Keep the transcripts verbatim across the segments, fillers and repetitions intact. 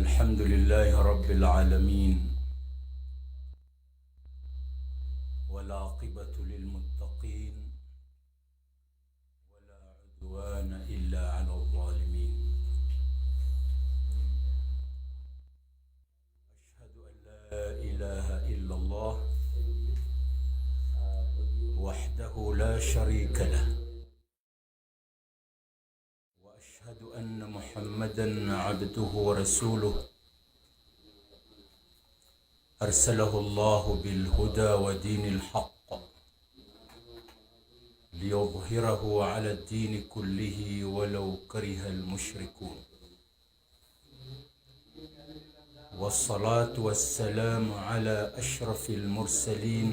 الحمد لله رب العالمين. والعاقبة للمتقين. ولا عدوان إلا على الظالمين. أشهد أن لا إله إلا الله وحده لا شريك له. وأشهد أن محمدا عبده ورسوله. أرسله الله بالهدى ودين الحق ليظهره على الدين كله ولو كره المشركون. والصلاة والسلام على أشرف المرسلين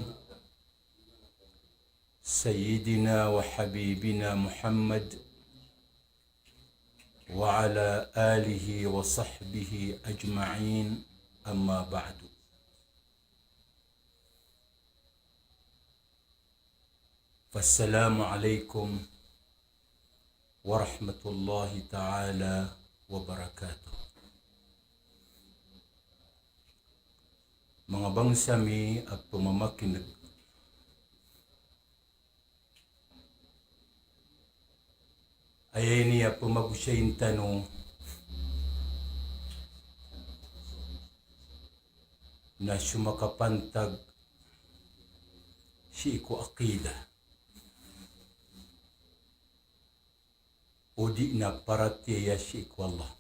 سيدنا وحبيبنا محمد وعلى آله وصحبه أجمعين، أما بعد. فالسلام عليكم ورحمة الله تعالى وبركاته. Manga bangsa mi a pmamakin'g, aya ini a pmagosayin tano na so makapantag sii ko aqida odi na paratiyaya sii ko Allah.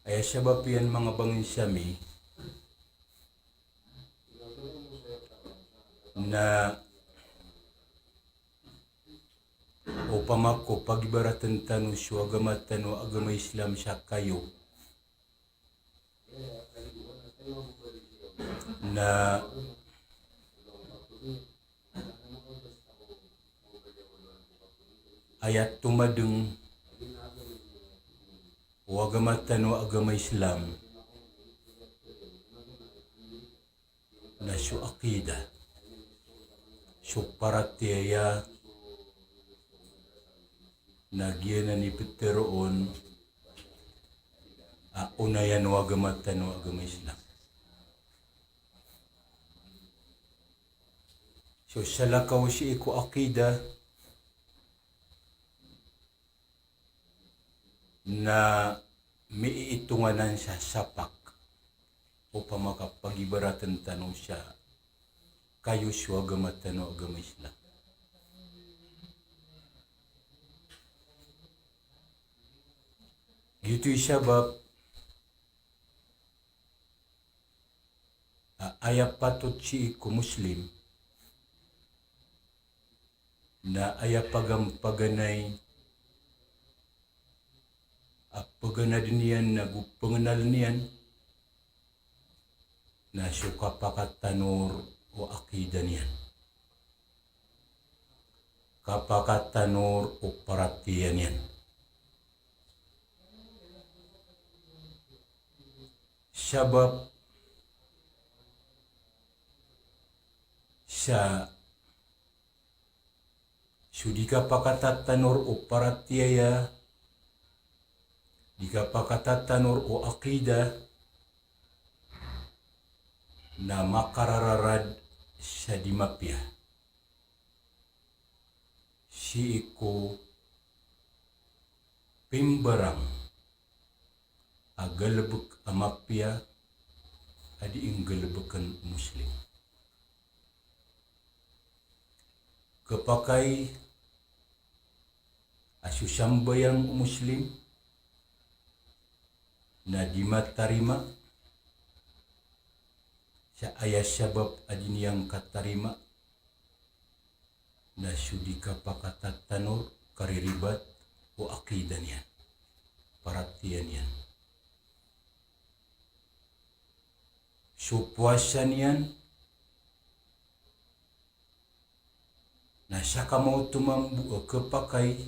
Aya sabap iyan, manga bangsa mi, na opama ko pagibaratn tano so agama tano a agama Islam sa kayo, na aya tomadng o agama tano a agama Islam na so aqida, so paratiyaya, na giyanan i ptharoon a onayan o agama tano a agama Islam. So salakaw sii ko aqida na miitongan sa sapak opama ka pagibaratn tano sa kayo so agama tano a agama Islam. Giyoto i sabap a aya patot sii ko Muslim na aya pagampaganay a paganadn iyan ago pangnaln iyan na so kapakatanor o aqida niyan, kapakatanor o paratiyaya niyan. Sabap sa so di kapakatatanor o paratiyaya, di kapakatatanor o aqida, na makarararad sa di mapiya sii ko pimbarang a galbk a mapiya a dii nggalbkn o Muslim. Khapakay a so sambayang o Muslim na di matarima sa aya sabap a di niyan katarima na so di kapakatatanor, kariribat o aqida niyan, paratiyaya niyan. So powasa niyan na sakamaoto mambo a khapakay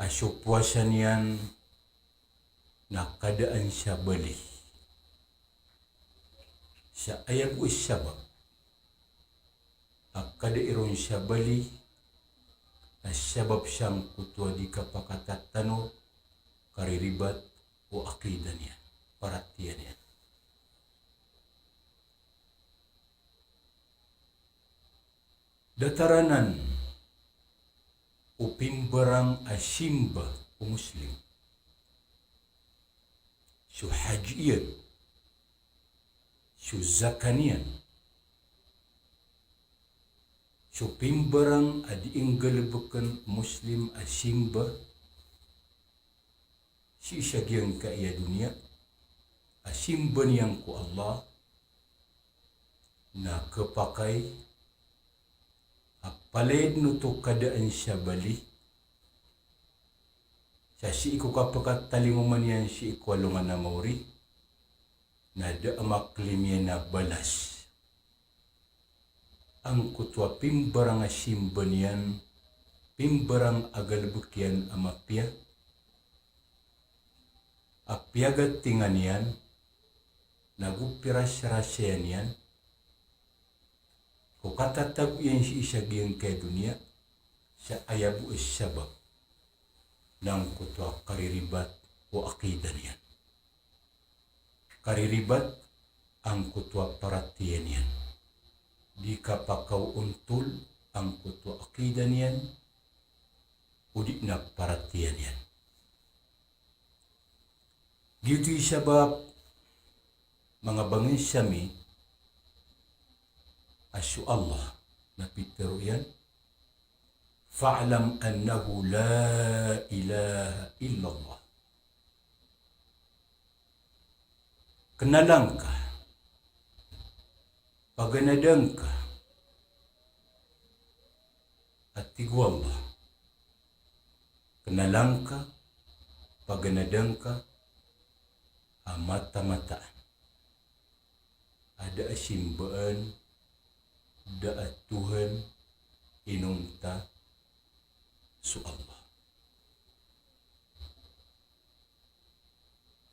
a so powasa niyan na kadaan sa bali. Sa aya bo i sabap a kadai ron sa bali a sabap sangkoto a di kapakatatanor, kariribat o aqida niyan, paratiyaya niyan. Datar anan o pimbarang a simba o Muslim. So hajj iyan, so zakat iyan, so pimbarang a di nggalbkn o Muslim a simba sii sa giyangkaya doniya, a simba niyan ko Allah, na khapakay a palaya dn oto kadaan sa bali, sa sii ko kapakatalingoma niyan sii ko alongan a maori, na da a maklaim iyan a balas angkoto a pimbarang a simba niyan, pimbarang a galbk iyan a mapiya, a piyagatingan iyan, nago pirasrasayan iyan, ko katatago iyan sii sa giyangkaya doniya, sa aya bo i sabap na angkoto a kariribat o aqida niyan. Kariribat angkoto a paratiyaya niyan. Di kapakaontol angkoto a aqida niyan, odi na paratiyaya niyan. Giyoto i sabap, manga bangensa mi, a so Allah na pitharo iyan, "Fa'lam annahu la ilaha illallah." Knalang ka, paganadn ka, a tig o Allah. Knalang ka, paganadn ka, a mataan-mataan a da a simbaan, da a Tuhan inonta so Allah.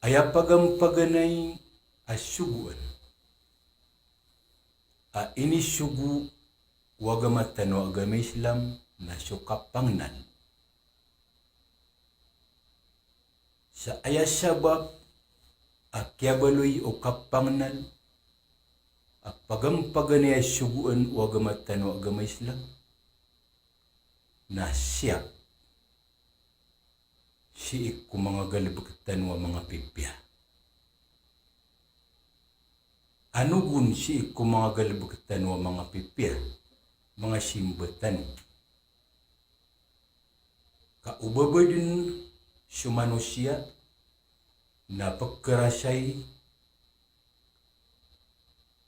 Aya paganpaganay a sogoan a inisogo o agama tano a agama Islam na so kapangnal. Sa aya sabap a kiyabaloy o kapangnal a paganpaganay a sogoan o agama tano a agama Islam na siyap sii ko manga galbk tano a manga pipiya. Ano gon sii ko manga galbk tano a manga pipiya, manga simba tano? Ka o ba badn so manosiya na pkharasay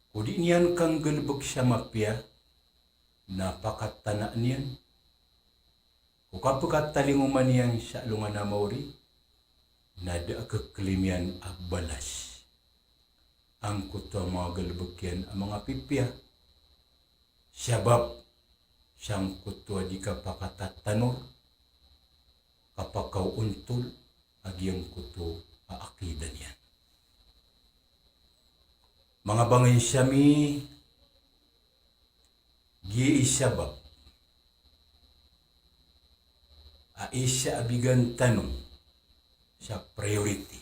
ko di niyan kanggalbk sa mapiya, na pakatanaan iyan ko kapkatalingoma niyan sa alongan a maori, na da a khaklaim iyan a balas angkoto a manga galbk iyan a manga pipiya. Sabap sangkoto a di kapakatatanor, kapakaontol a giyangkoto a aqida niyan. Manga bangensa mi, giya i sabap a isa a bigan tano sa priority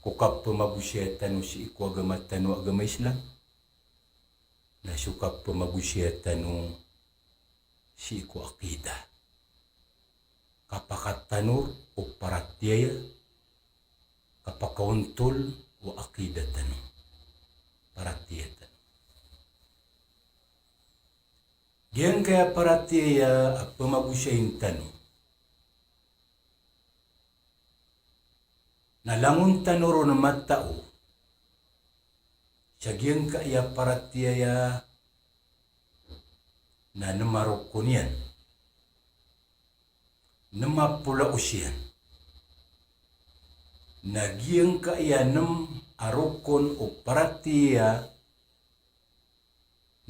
ko kapmagosaya tano sii ko agama tano a agama Islam, na so kapmagosaya tano sii ko aqida. Kapakatanor o paratiyaya, kapakaontol o aqida tano, paratiyaya tano. Giyangkaya paratiyaya a pmagosayin tano na langon tano ron matao sa giyangkaya paratiyaya na nem a rokon iyan, nem a polaos iyan. Na giyangkaya nem a rokon o paratiyaya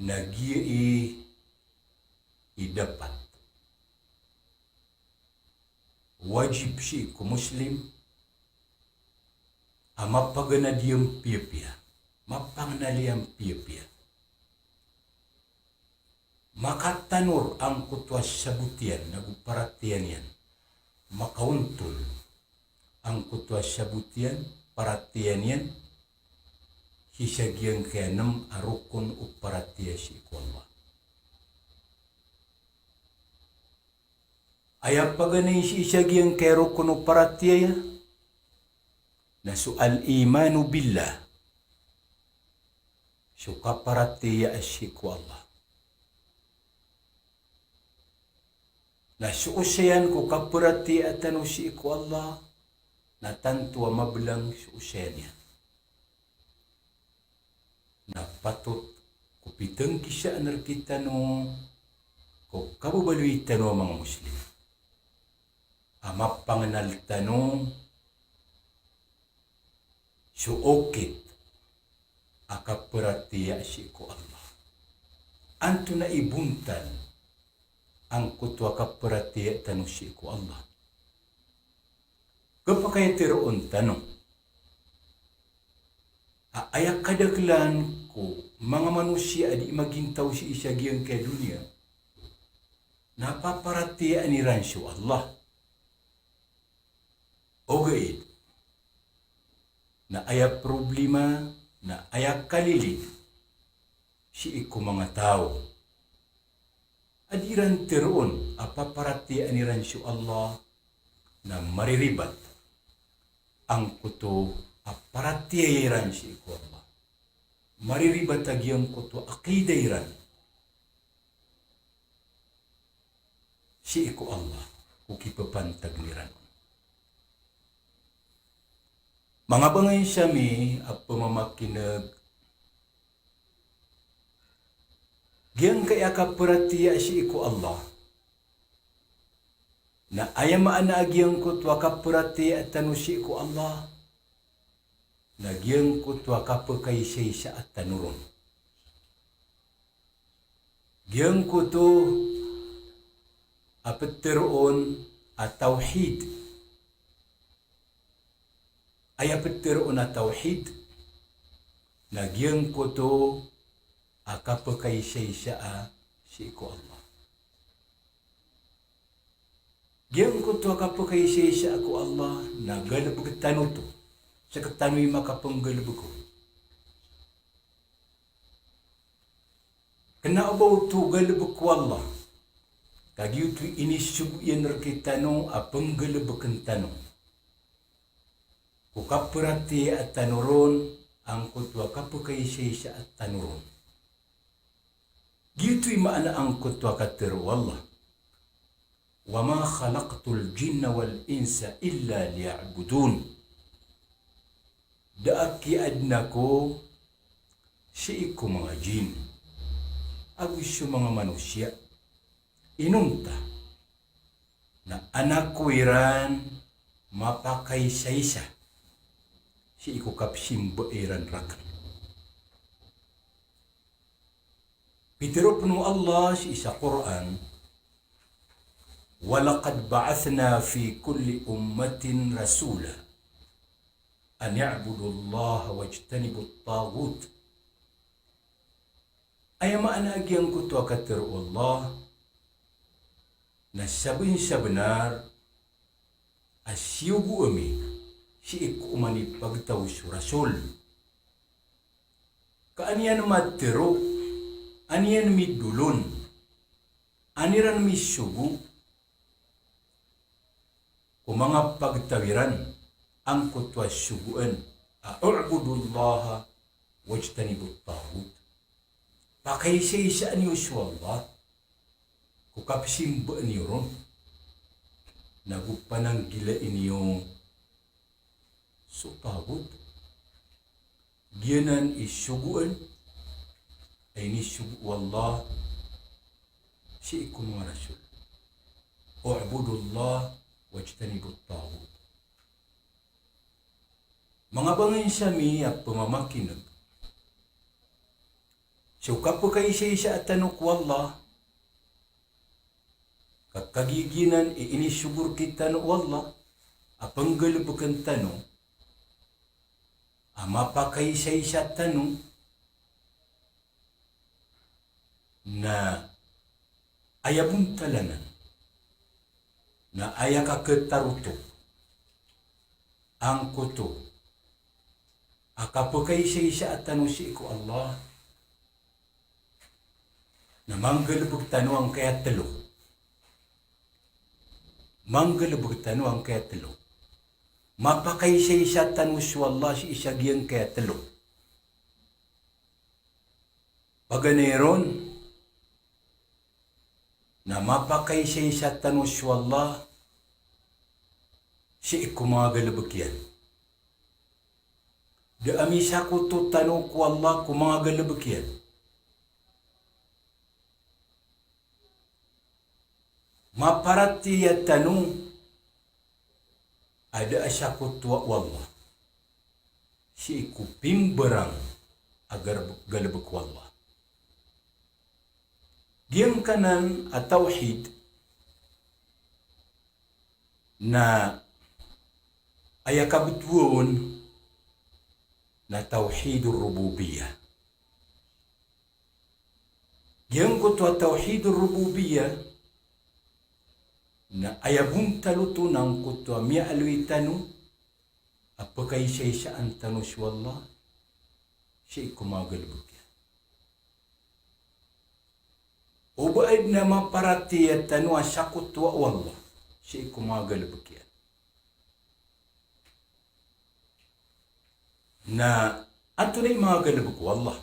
na giya i, i dapat, wajib sii ko Muslim a mapaganad iyan piyapiya, mapangnal iyan piyapiya. makatanor angkoto a sabot iyan, nago paratiyaya niyan. Makaontol angkoto a sabot iyan, paratiyaya niyan, sii sa giyangkaya nem a rokon o paratiyaya sii ko Allah. Aya paganay sii sa giyangkaya rokon o paratiyaya, na so al-imanu billah, so kaparatiyaya sii ko Allah. Na so osayan ko kaparatiyaya tano sii ko Allah, na tanto a mabelang so osayan iyan. Na patot ko pitenggisaan rektano ko kababaloy tano a manga Muslim a mapangenal tano so okit a kaparatiyaya sii ko Allah. Antonaa i bontal angkoto a kaparatiyaya tano sii ko Allah? Kepakay a teroon tano a aya kadaklan ko manga manosiya a dii magintaw sii sa giyangkaya doniya na paparatiyayaan iran so Allah. Ogaid na aya problema, na aya kalilid sii ko manga taw a dii iran teroon a paparatiyayaan iran so Allah, na mariribat angkoto a paratiyaya iran sii ko Allah. Mariribat a giyangkoto a aqidah iran sii ko Allah ko kipepantag iran. Manga bangensa mi a pemamakineg, giyangkaya kaparatiyaya sii ko Allah, na aya maana a giyangkoto a kaparatiyaya tano sii ko Allah, na giyangkoto a kapekaisaisa tano ron. Giyangkoto a peteroon a tawhid. Aya peteroon a tawhid na giyangkoto a kapekaisaisa sii ko Allah. Giyangkoto a kapekaisaisa ko Allah na galebek tano oto. Sektano i makapenggalebek on. Kena o ba oto galebek o Allah, ka giyoto i inisogo iyan rektano a penggalebeken tano ko kaparatiyaya tano ron angkoto a kapekaisaisa tano ron. Giyoto i maana angkoto a katero o Allah: "Wa ma khalaqtul jinna wal insa illa liya'budun." Da a kiyaadn ako sii ko manga jin ago so manga manosiya, inonta na an ako iran mapakaisaisa sii ko kapsimba iran raken. Pitero pen o Allah sii sa Qur'an: "Wa laqad ba'athna fi kulli ummatin rasula an i'budullaha wajtanibut taghut." Aya maana a giyangkoto a katero o Allah na sabensabenar a siyogo ami sii ko oman i pagtaw so rasul. Ka an iyan matero, an iyan midolon, an iran misogo ko manga pagtaw iran angkoto a sogoan a "U'budullaha wajtanibut taghut." Pakaisaisaan iyo so Allah ko kapsimbaan iyo ron, nago pananggilain iyo so taghut. Giyanan i sogoan a inisogo o Allah sii ko manga rasul: "U'budullaha wajtanibut taghut." Manga bangensa mi a pemamakineg, so kapekaisaisa tano ko Allah, ka kagiya giyanan i inisogo rektano o Allah a penggalebeken tano a mapakaisaisa tano, na aya bontal anan na aya kaketaroto angkoto a kapekaisaisa tano sii ko Allah, na manggalebek tano angkaya telo. Manggalebek tano angkaya telo. Mapakaisaisa tano so Allah sii sa giyangkaya telo. Paganay ron, na mapakaisaisa tano so Allah sii ko manga galebek iyan. Da a misakoto tano ko Allah ko manga galebek iyan. Maparatiyaya tano a da a sakotowa o Allah sii ko pimbarang a gar-, galebek o Allah. Giyangkanan a tawhid na aya kabetowan na tawhidur rububiyyah. Giyangkoto a tawhidur rububiyyah na aya bontal oto na angkoto a miyaaloy tano a pekaisaisaan tano so Allah sii ko manga galebek iyan. O ba aden a maparatiyaya tano a sakotowa o Allah sii ko manga galebek iyan. Na antonaa i manga galebek o Allah?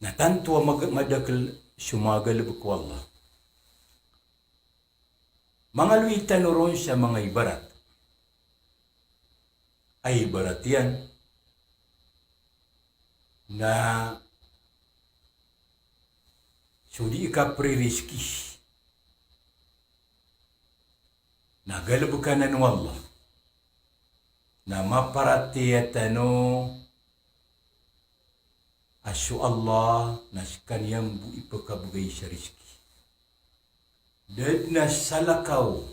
Na tanto a mag-, madakel so manga galebek o Allah. Mangaloy tano ron sa manga ibarat. Ay ibarat iyan na so dii kapririski na galebek anan o Allah. Na maparatiyaya tano a so Allah na sekaniyan bo i pekabegay sa riski. Da den a salakaw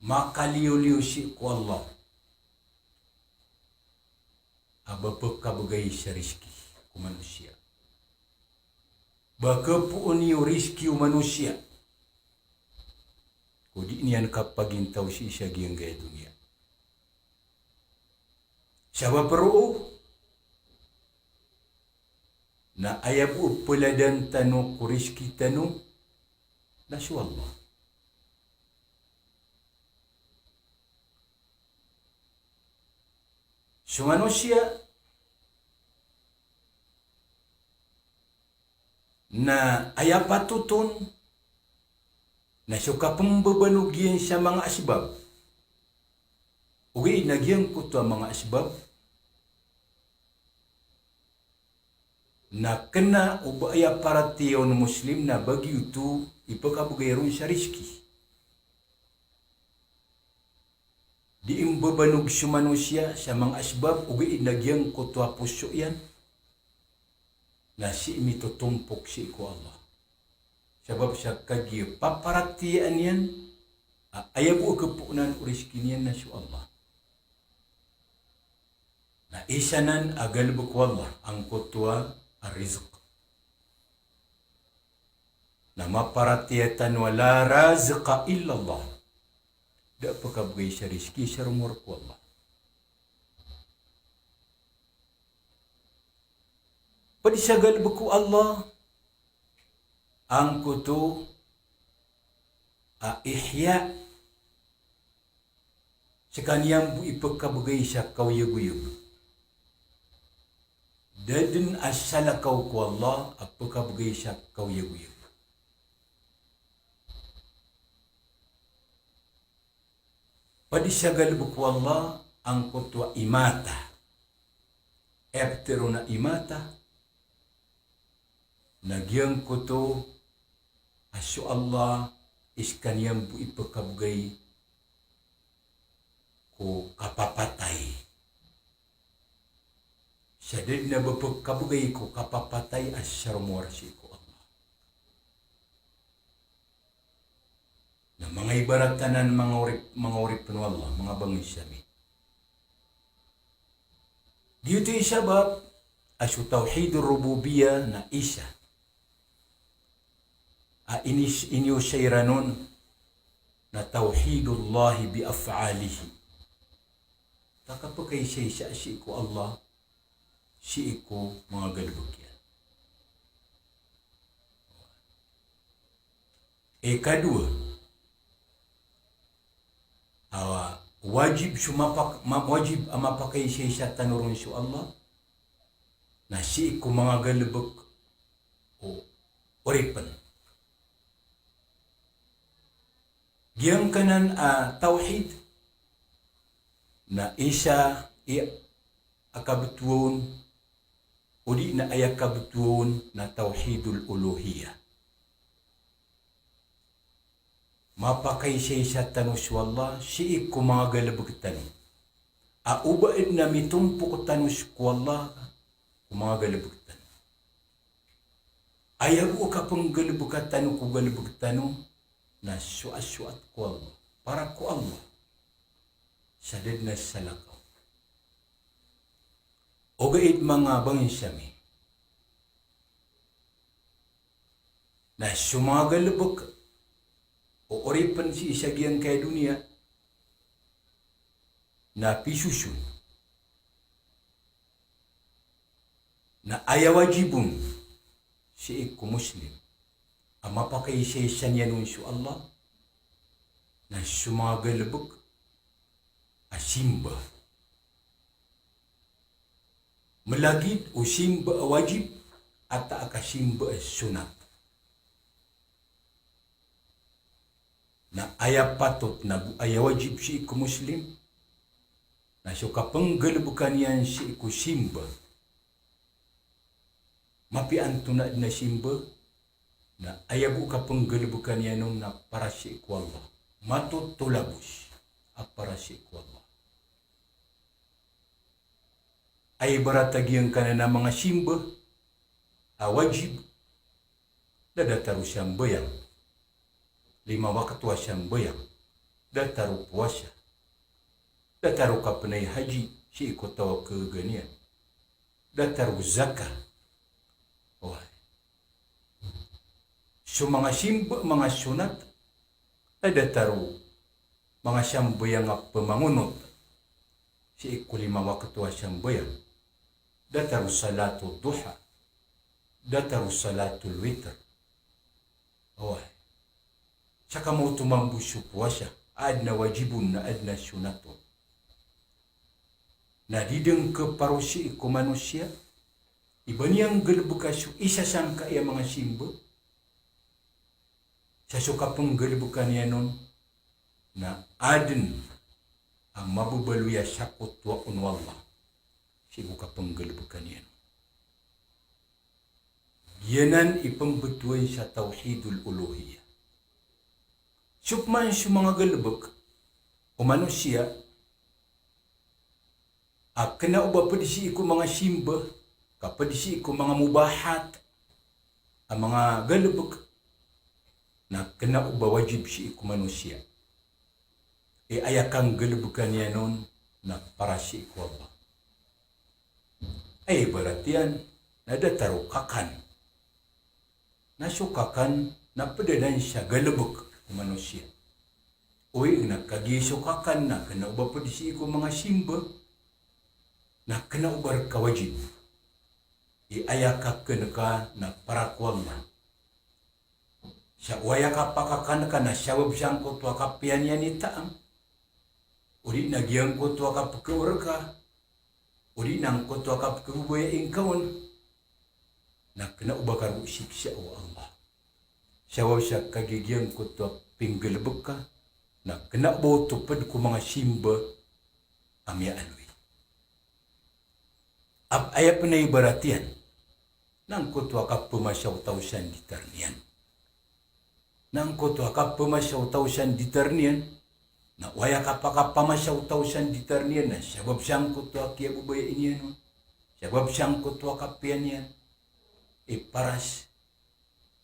makaliyoliyo sii ko Allah a ba pekabegay sa riski ko manosiya. Ba kepoon iyo riski o manosiya ko dii niyan kapagintaw sii sa giyangkaya doniya. Sabap roo na aya bo a peladan tano ko riski tano na so Allah. So manosiya na aya patot on na so kapembebanog iyan sa manga asbab. Ogaid na giyangkoto a manga asbab na kena o ba aya paratiyaya on Muslim na ba giyoto i pekabegay ron sa riski. Dii mbebanog so manosiya sa manga asbab, ogaid na giyangkoto a poso iyan na sii mitotompok sii ko Allah. Sabap sa kagiya paparatiyayaan iyan a aya bo a kepoonan o riski niyan na so Allah. Na isa nan a galebek o Allah angkoto a rizq. Na maparatiyaya tano a la raziqa illa Allah. Da a pekabegay sa riski sa roo ko Allah. Ped sa galebek o Allah angkoto a ihya, sekaniyan bo i pekabegay sa kaoyagoyag. Da den a salakaw ko Allah a pekabegay sa kaoyagoyag. Ped sa galebek o Allah angkoto a imata. Aya petero na imata na giyangkoto a so Allah i sekaniyan bo i pekabegay ko kapapatay. Sa da den a ba pekabegay ko kapapatay a saromor sii ko Allah. Na manga ibarat anan manga orip, manga oripen o Allah, manga bangensa mi. Giyoto i sabap a so tawhidur rububiyyah na isa a inis-, iniyosa iran on na tawhidullahi bi af'alihi. Ka kapakaisaisa sii ko Allah sii ko manga galebek iyan. Ikadowa, a, wajib so mapak-, ma-, wajib a mapakaisaisa tano ron so Allah na sii ko manga galebek o oripen. Giyangkanan a tawhid na isa i a kabetowan odi na aya kabetowan na tawhidul uluhiyah. Mapakaisaisa tano so Allah sii ko manga galebek tano. A oba aden a mitompok tano sii ko Allah ko manga galebek tano. Aya bo a kapenggalebeka tano ko galebek tano na soasoat ko Allah, para ko Allah. Sa da den a salakaw. Ogaid manga bangsa mi, na so manga galebek o oripen sii sa giyangkaya doniya na pisoson. Na aya wajib on sii ko Muslim a mapakaisaisa niyan on so Allah na so manga galebek a simba. Melagid o simba a wajib, a ta a kasimba a sonat. Na aya patot na go aya wajib sii ko Muslim na so kapenggalebeka niyan sii ko simba. Mapiya antonaa den a simba, na aya bo a kapenggalebeka niyan on na para sii ko Allah. Matotolabos a para sii ko Allah. Aya ibarat a giyangkanan a manga simba a wajib, da datar o sambayang, lima wakto a sambayang, datar o powasa, datar o kapenay haji sii ko taw a kegaga niyan, datar o zakat. Oway. So manga simba, manga sonat, a datar o manga sambayang a pemangonot sii ko lima wakto a sambayang, datar o salatul duha, datar o salatul witr. Oway. Sa kamaoto mambo so powasa, aden a wajib on na aden a sonat on. Na di den keparo sii ko manosiya i ba niyan galebeka so isa sangkai a manga simba, sa so kapenggalebeka niyan on na aden a mabebaloy a sakotowa on o Allah sii ko kapenggalebeka niyan on. Giyanan i pembetowan sa tawhidul uluhiyah. So peman so manga galebek o manosiya a kena o ba ped sii ko manga simba, ka ped sii ko manga mubahat a manga galebek, na kena o ba wajib sii ko manosiya i aya kanggalebeka niyan on na para sii ko Allah. Aya ibarat iyan na datar o kakan. Na so kakan na ped anan sa galebek o manosiya. Oway, na kagiya so kakan na kena o ba ped sii ko manga simba, na kena o ba reka wajib i aya kaken ka na para ko Allah. Sa o aya kapakakan ka na sabap sangkoto a kapiya niyan i taam, odi na giyangkoto a kapekeor ka, odi na angkoto a kapekeboboyai ngka on, na kena o ba ka roo siksa o Allah. Sabap sa kagiya giyangkoto a penggalebek ka na kena o ba oto ped ko manga simba a miyaaloy. Ap-, aya pen a ibarat iyan na angkoto a kapemasa o taw sa nditar niyan. Na angkoto a kapemasa o taw sa nditar niyan, na o aya kapakapamasa o taw sa nditar niyan na sabap sangkoto a kiyaboboyai niyan on, sabap sangkoto a kapiya niyan i paras,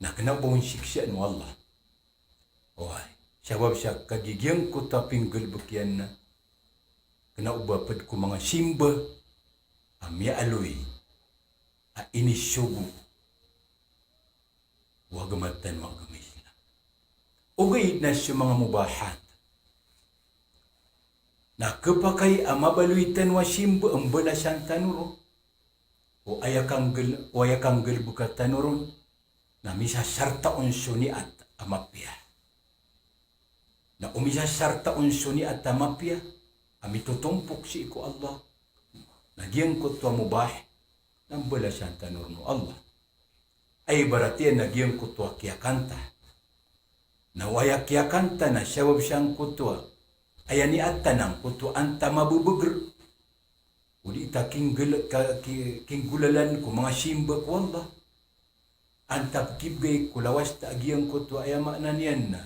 na kena o ba on siksaan o Allah. Oway, sabap sa kagiya giyangkoto a penggalebek iyan na kena o ba ped ko manga simba a miyaaloy a inisogo o agama tano a agama Islam. Ogaid na so manga mubahat na khapakay a mabaloy tano a simba a mbalasan tano ron. O aya kanggel-, o aya kanggalebeka tano ron na misasarta on so niyat a mapiya. Na o misasarta on so niyat a mapiya a mitotompok sii ko Allah, na giyangkoto a mubah na mbalasan tano ron o Allah. Aya ibarat iyan na giyangkoto a kiyakanta. Na o aya kiyakanta na sabap sangkoto a aya niyat ta na angkoto a anta mabebeger. O di ta kinggel-, ka-, ki-, kinggolalan ko manga simba ko Allah. Anta pekibegay ko lawas ta a giyangkoto a aya maana niyan na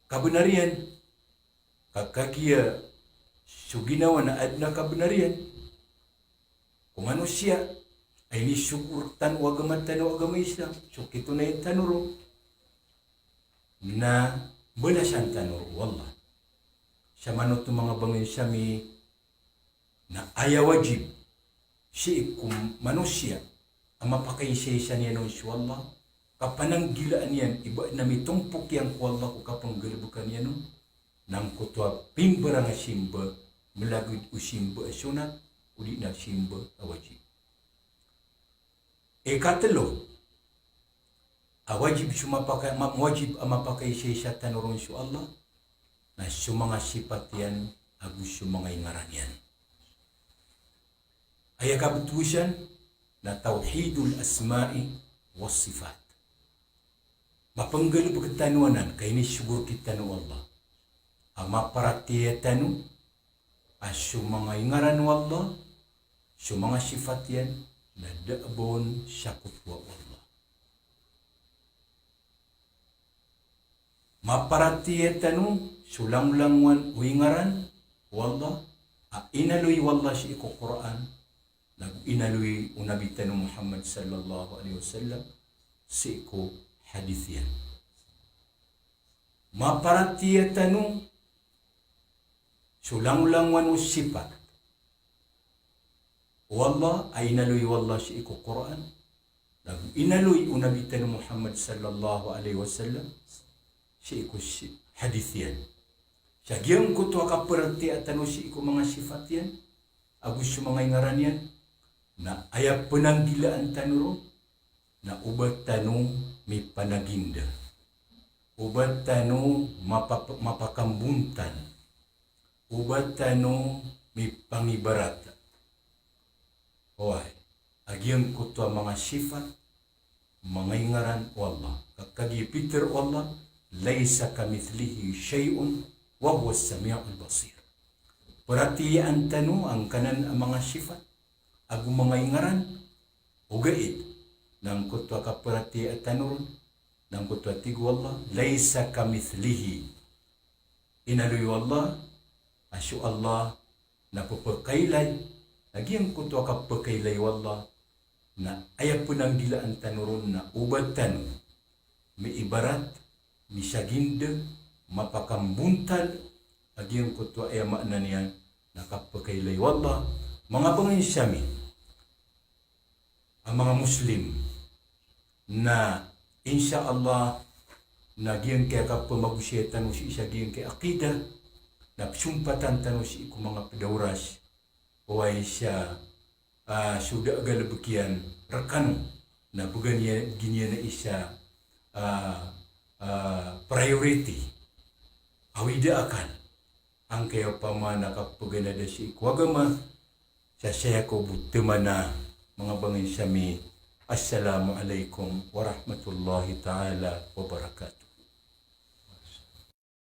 kabenar iyan. Ka kagiya so ginawa na aden a kabenar iyan ko manosiya a inisogo rektano o agama tano a agama Islam, so kitonayan tano ron na mbalasan tano ron o Allah. Samanoto manga bangensa mi na aya wajib sii ko manosiya a mapakaisaisa niyan on so Allah, kapananggilaan iyan, iba na mitompok iyan ko Allah ko kapenggalebeka niyan on, na angkoto a pimbarang a simba melagid o simba a sonat, o di na simba a wajib. Ikatelo a wajib so mapaka-, ma-, wajib a mapakaisaisa tano ron so Allah na so manga sipat iyan ago so manga ingaran iyan. Aya kabetowan na tawhidul asma'i was sifat. Mapenggalebek tano anan ka inisogo rektano o Allah a maparatiyaya tano a so manga ingaran o Allah, so manga sipat iyan na da a ba on sakotowa o Allah. Maparatiyaya tano so langolangowan o ingaran o Allah a inaloy o Allah sii ko Qur'an, nago inaloy o Nabi tano Muhammad sallallahu alaihi wasallam sii ko hadith iyan. Maparatiyaya tano so langolangowan o sipat o Allah a inaloy o Allah sii ko Qur'an, nago inaloy o Nabi tano Muhammad sallallahu alaihi wasallam sii ko si-, hadith iyan. Sa giyangkoto a kaparatiyaya tano sii ko manga sipat iyan ago so manga ingaran iyan, na aya penanggilaan tano ron na o ba tano mipanaginda, o ba tano mapa-, mapakambontal, o ba tano mipangibarat. Oway, a giyangkoto a manga sipat, manga ingaran o Allah. Ka kagiya pitharo o Allah, "Laysa kamithlihi shay'un wa huwas sami'ul basir." Paratiyayaan tano angkanan a manga sipat ago manga ingaran, ogaid na angkoto a kaparatiyaya tano ron na angkoto a tig o Allah, "Laysa kamithlihi." Inaloy o Allah a so Allah na pepekailay, a giyangkoto a kapekailay o Allah na aya penanggilaan tano ron na o ba tano miibarat, misaginda, mapakambontal, a giyangkoto a aya maana niyan na kapekailay o Allah. Manga bangensa mi a manga Muslim, na insha Allah na giyangkai a kapemagosaya tano sii sa giyangkai a aqidah na pesompatan tano sii ko manga ped a oras. Oway, sa, ah, so da a galebek iyan rekano na began iyan, began iyan a isa, ah, ah, priority. Awida akal. Angkaya opama na kapeganada sii ko agama, sa saya ko bo temana, manga bangensa mi. Assalamu alaikum warahmatullahi ta'ala wabarakatuh.